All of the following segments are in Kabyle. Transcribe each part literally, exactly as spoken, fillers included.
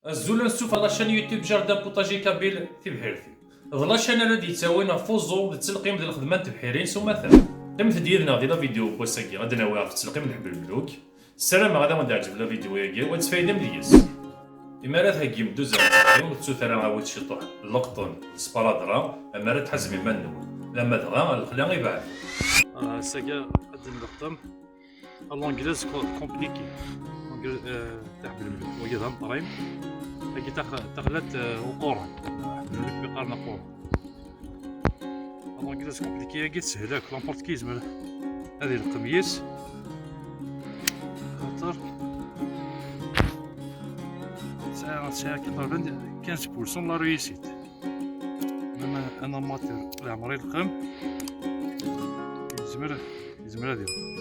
Azul, ansuf ɣer la chaîne YouTube Jardin Potager Kabyle tibḥirt-iw. D la chaîne ara d-yettawin ɣef uẓu d ttelqim d lxedma n tebḥirin s umata. Qqimet-d yid-neɣ di la vidéo n wass-agi, ad d-nawi ɣef ttelqim n lḥeb lmluk. Ssarameɣ ad awen-d-teɛǧeb la vidéo-agi, u ad tfaydem deg-s. Imi ara theggim dduzan n ttelqim, ur tettut ara awit ciṭuḥ n leqṭen d sparadrap, ama ara tḥazem iman-nwen. Lama dɣa, lexla ibeɛden. Ah, ass-agi ad d-nleqqem. À l'anglaise co-, compliqué. L'anglaise, euh, taḥbel-, wagi d ameṭrim. Tagi tax-, taxlat, euh, uquran. Ḥbel-, qqaren aquran. À l'anglaise compliqué, agi teshel akk. N'importe qui yezmer ad ileqqem yis. Xaṭer tesɛa, tesɛa quatre-vingt-quinze pour cent la réussite. Même un amateur, leɛmer ileqqem, yezmer, yezmer ad ileqqem.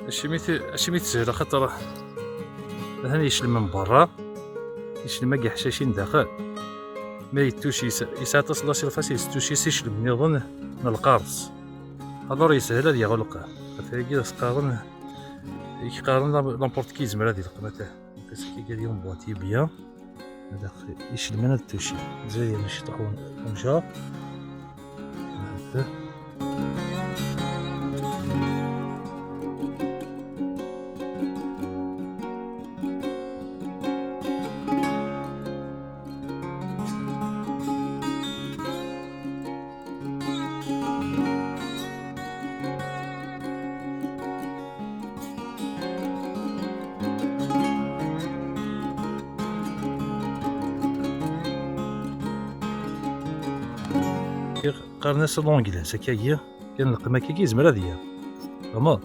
Acimi t-, acimi teshel, axaṭer atan yeclem n berra, yeclem agi ḥcacin daxel. Ma yettuci, yesɛa aṭas n la surface, yettuci s yeclem nniḍen n lqaṛes. Alors yeshel ad yeɣleq. Ɣef wagi as-qqaren, i k-qqaren la-, n'importe qui yezmer ad ileqqem ata. Parce qu'il y a une boîte bien. Ad aɣ-, yeclem ad ttuci. Zay mecṭuḥ un-, unjar. Hada. Qqaren-as l'anglaise, akkagi, kan leqqem akkagi, yezmer ad yaɣ. Tfehmeḍ?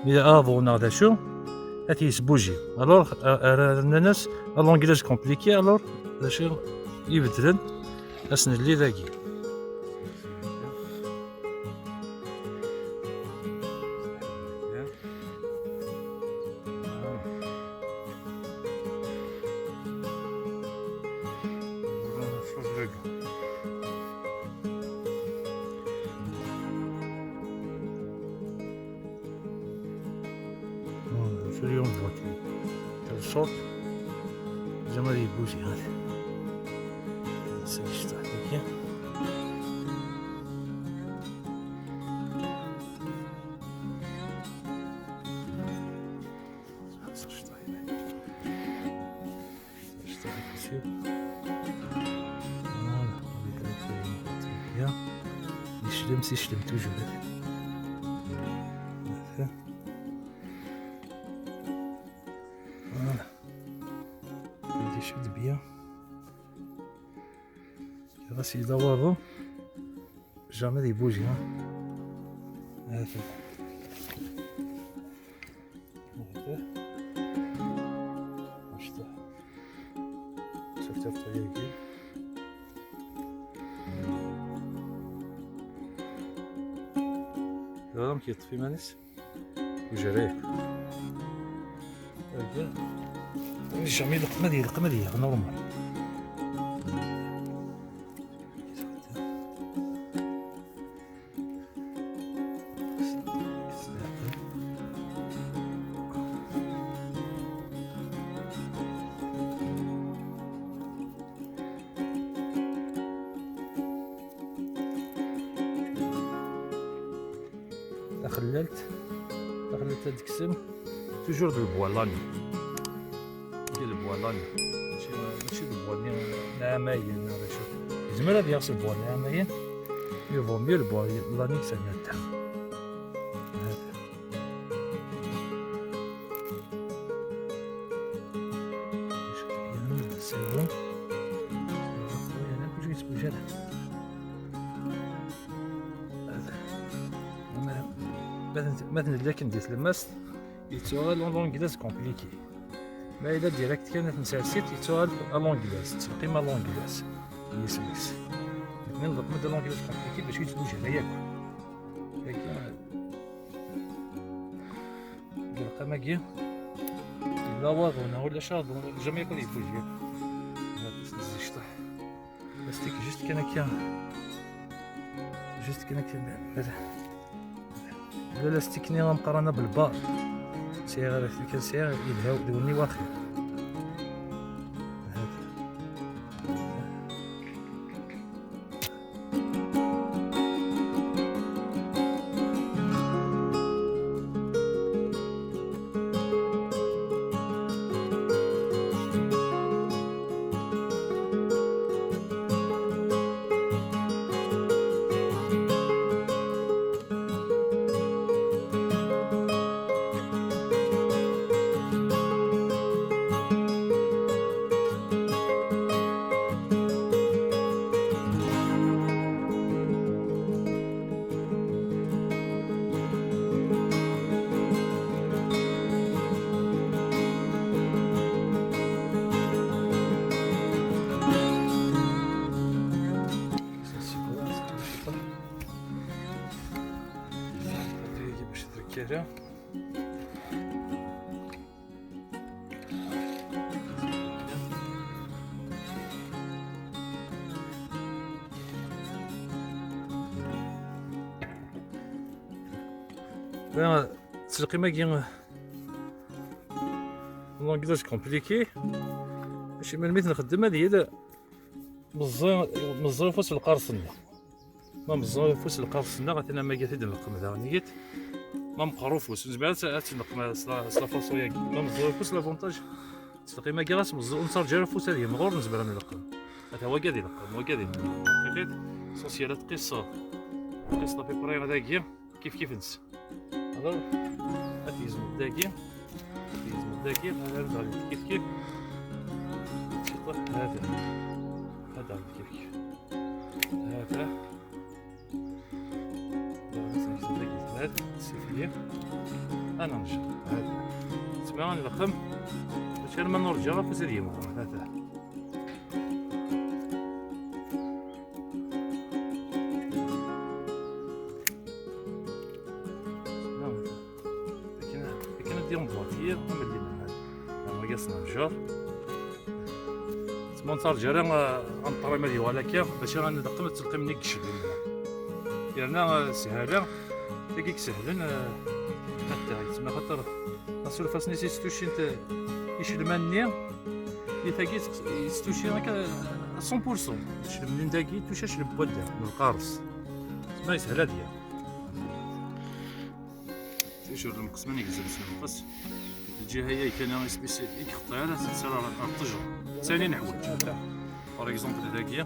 Mi aḍu neɣ d acu, ad t-yesbuji. Alors, a-, ara rnan-as à l'anglaise compliqué, alors, d acu ibeddlen? Ad s-nelli dagi. Tella yiwen n lbuṭi. Tella ṣṣut. Zeɛma ad yegguzi, ha-t. Seg ccṭeḥ, tagi. Ccṭeḥ, ccṭeḥ, ccṭeḥ. Voilà. Yeclem, yeclem toujours. Voilà. Icud bien. Ɣas yella waḍu, jamais ad yebouji, ha. Hata. Hata. Mecṭuḥ. Sifter tayagi. Tura amek yeṭṭef iman-is? Ujrayek. Jamais leqmad, leqmad, normal. Taxellalt, taxellalt ad teksem, toujours d lbwa lani. D lbwa lani. Mačči, mačči d lbwa-nni n ɛamayen neɣ d acu. Yezmer ad yaɣ s lbwa n ɛamayen, mais vaut mieux lbwa lani i yesɛan attax. Hada. C'est bon. Kullec yettbujal. Ma, ma, ma tella akken di tlemmast, yettuɣal en l'anglaise compliqué. Ma yella direct kan ad t-nsers-it, yettuɣal à l'anglaise, tettleqqim à l'anglaise. Yisem-is. Nekni nḍeqqem-d à l'anglaise compliqué bac yettbujal yakk. Deg lqam-agi, yella waḍu neɣ ulac aḍu, jamais ad yebbuj yakk. Ad t-nzejṭeḥ. Kan akka. Juste kan akka. Voilà. L'élastique-nni ameqqran-a belbar. Sɛiɣ ara kan sɛiɣ yelha d wenni waxir. Ttselqim-agi, langue compliqué. Acimi melmi t-nxeddem ad yili meẓẓi, meẓẓi ufus lqaṛes-nneɣ. Ma meẓẓi ufus lqaṛes-nneɣ, atan am wagi i t-id-nleqqem daɣen-it. Ma meqqer ufus, nezmer ad tt-, ad tt-nleqqem s la, s la façon-agi. Ma meẓẓi ufus, l'avantage, ttselqim-agi ɣas meẓẓi, ur nettraǧu ara ufus ad yimɣur, nezmer ad nleqqem. Ata wagi ad ileqqem, wagi ad ileqqem. Tiqit, l'essentiel ad tqiseḍ. Tqiseḍ à peu près dagi, kif kif-nnes. Alors, ad t-gezmeḍ dagi, ad t-gezmeḍ dagi, ad d-ɣalin kif kif. Ciṭuḥ, hada. Ad d-ɣalin kif kif. Hada. Ad t-gezmeḍ dagi, hada, sifli. Ad nerǧu, hada. Tma ad nleqqem, mačči arma nurǧa ɣef uzad yemɣur, hada. Akken, akken ad d-yemḍer tir, am lli nehal. Am wagi s-nerǧer. Tma ur nettarǧu ara, ah, ameṭṭar ma ad yuɣal akka, bac ara nleqqem ttselqim-nni deg icellel. Yerna, ah, sshala, tagi i isehlen, ah, hatta, yettma xaṭer asurfas-nni s-, yestuccin icelman-nni, di tagi yestucci akka à cent pour cent. Icellem-nni dagi, tucca icellem n wadda, n lqaṛes. Ma yeshel ad yaɣ. Ticur lmeqsmin igezm s lmeqs. Lǧiha-ya kan isem-is i yexṭi ara s-, s-, ar ṭṭejra. Sani neḥwaǧ. Par exemple, dagi.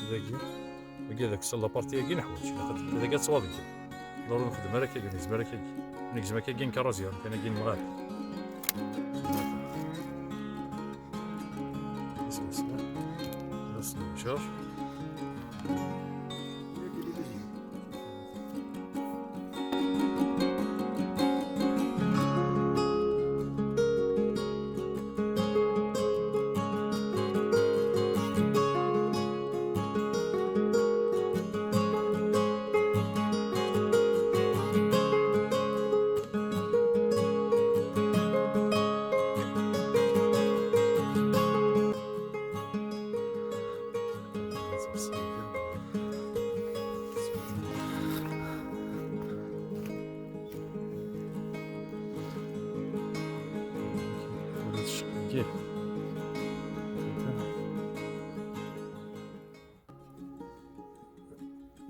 Dagi. Wagi d aksel la partie-agi neḥwaǧ. Dagi ad twaḍ-agi. Ḍuru nexdem ara kagi, negzem ara kagi. Negzem akagi n karuzi, kan agi n mɣar. Isem-is. Isem-is.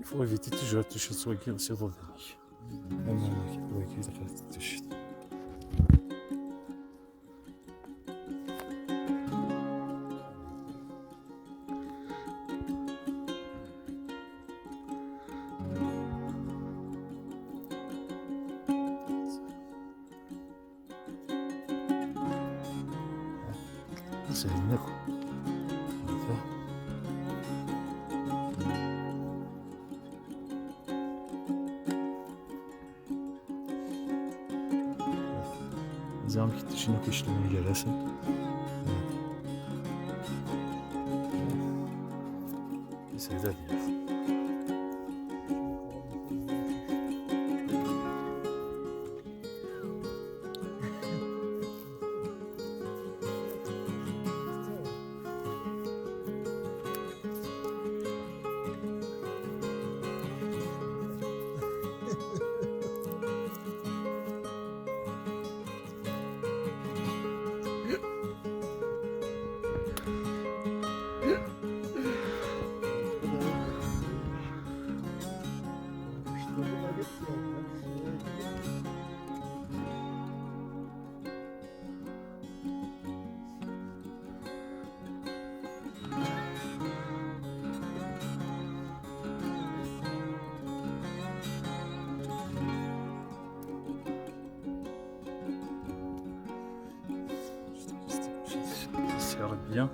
Il faut éviter toujours de toucher ce wagi, c'est drôle. Ama wagi, wagi, d affaire de toucher. Sehlen akk. Ziɣ amek i ttecnuk icelman gar-asen. Isehda deg-s. Bien.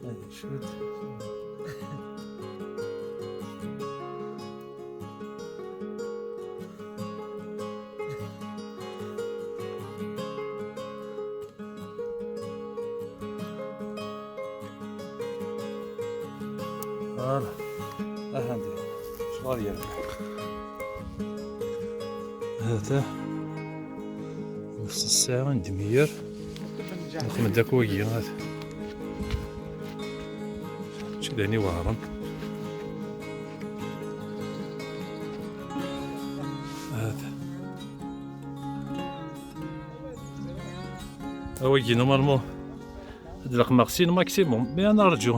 Ay, cwiṭ. Voilà. Aha, ndi. Ccɣel yerbeḥ. Hata. Nefs ssaɛa n dmir. Nxeddem-d akk wagi, hata. Mačči d ayen iweɛren. Hata. Awagi, normalement, ad d-laqmeɣ sin maximum, mais ad nerǧu.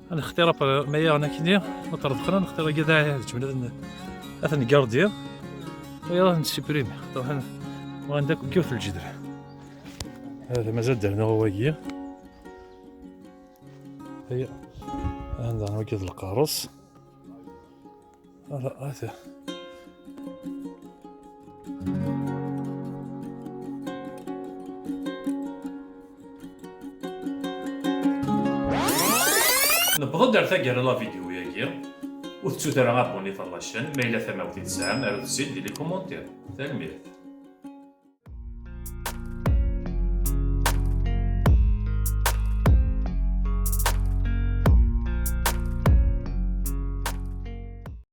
Ad nextir après, ma yaɣen akkenni, ma ṭṭreḍ xlan, nextir agi d aɛi, d jemla ad n-, ad ten-gardi. Wa yaɣ ad n-supprimi, xaṭer ḥan, wa anda akk yiwet n lǧedra. Hada mazal d-rnuɣ wagi. Aya. Anda wagi d lqares. Ala, ata. Newweḍ-d ar taggara la vidéo-agi. Ur tettut ara abonné ɣer la chaîne, ma yella tamawt i tesɛam, arut-tt-id di les commentaires. Tanemmirt.